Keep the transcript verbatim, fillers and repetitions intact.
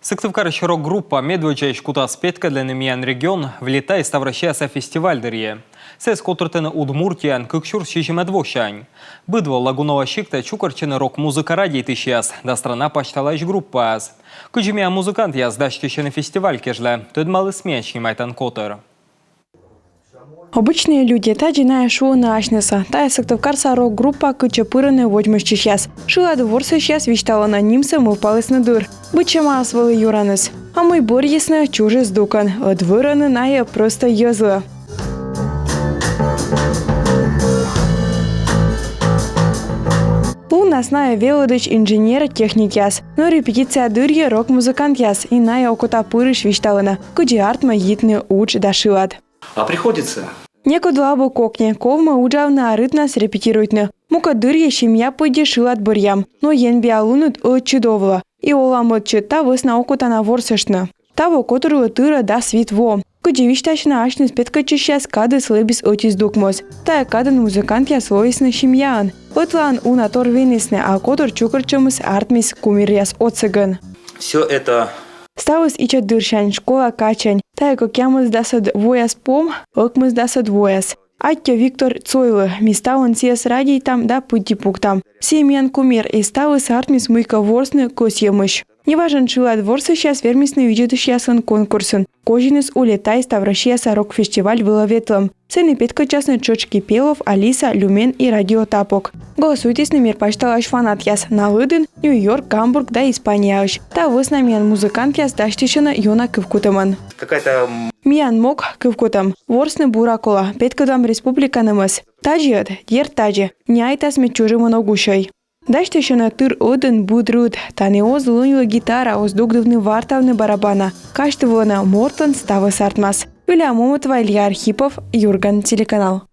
Сыктывкарысь рок-группа медводдзаысь кутас петкӧдлыны миян регион «Влетай» ставроссияса фестиваль дырйи. Сійӧс котыртӧны Удмуртияын кык сюрс сизимӧд восянь. Быд во Лагуново сиктӧ чукӧртчӧны рок-музыка радейтысьяс да страна пасьталаысь группаяс. Кыдзи миян музыкантъяс дасьтысьӧны фестиваль кежлӧ, тӧдмаліс миян снимайтан котыр. «Обычные люди» — тадзи найӧ шуӧны асьнысӧ. Тайӧ сыктывкарса рок-группа, кытчӧ пырӧны водзмӧстчысьяс. Шылад ворсысьяс висьталӧны, нимсӧ мӧвпалісны дыр. Быдсямаыс вӧлі юраныс. А мый бӧрйисны, чужис здукӧн. Ӧд вӧрӧны найӧ прӧстӧ йӧзлы. Луннас найӧ велӧдысь инженер-техникъяс. Но репетиция дырйи рок-музыкантъяс, и найӧ окота пырысь висьталӧны, кыдзи артмӧ йитны удж да шылад. А приходится. Некодлы абу кокни, ковмӧ уджавны, а рытнас репетируйтны. Мукӧд дырйи семья пыдди шылад бӧръям. Но енбиалуныд ӧтчыд овлӧ. И олам ӧтчыд, та вӧсна окота на ворсыштны. Таво котырлы тырӧ дас вит во. Кыдзи висьтасьӧны асьныс петкӧдчысьяс, кадыс лэбис ӧти здук моз. Тайӧ кадын музыкантъяс лоисны семьяӧн. Ӧтлаын уна тор венісны, а котыр чукӧртчӧмыс артмис кумиръяс отсӧгӧн. Всё это. Ставыс ичӧт дырсянь, школа кадсянь. Тайӧ кӧкъямысдасӧд вояс пом, ӧкмысдасӧд вояс. Аттьӧ Виктор Цойлы, ми ставӧн сійӧс радейтам да пыдди пуктам. Сійӧ миян кумир, и ставыс артмис мыйкӧ ворсны кӧсйӧмысь. Неважӧн шылад ворсысьяс вермисны видзӧдысьяслӧн конкурсын. Козиныс «Улетай» ставроссияса рок-фестиваль вылӧ ветлӧм. Сэні петкӧдчасны Чочки Пелов, Алиса, Люмен и Радио Тапок. Голосуйтісны мир пасьталаысь фанатъяс на лыдын Нью-Йорк, Гамбург да Испанияысь. Та вӧсна миян музыкантъяс дасьтысьӧны ёна кывкутӧмӧн. Какая-то, м, Миян мог — кывкутӧм. Ворсны бура колӧ, петкӧдлам республиканымӧс. Тадзи ӧд, дерт, тадзи. Няйтас мед чужӧмӧн ог усьӧй. Дасьтысьӧны тыр ӧдӧн быд рыт. Тані оз лӧньлы гитара, оз дугдывны-вартавны барабана. Казьтывлӧны, мортлӧн ставыс артмас. Юлия Момотова, Илья Архипов, «Юрган» телеканал.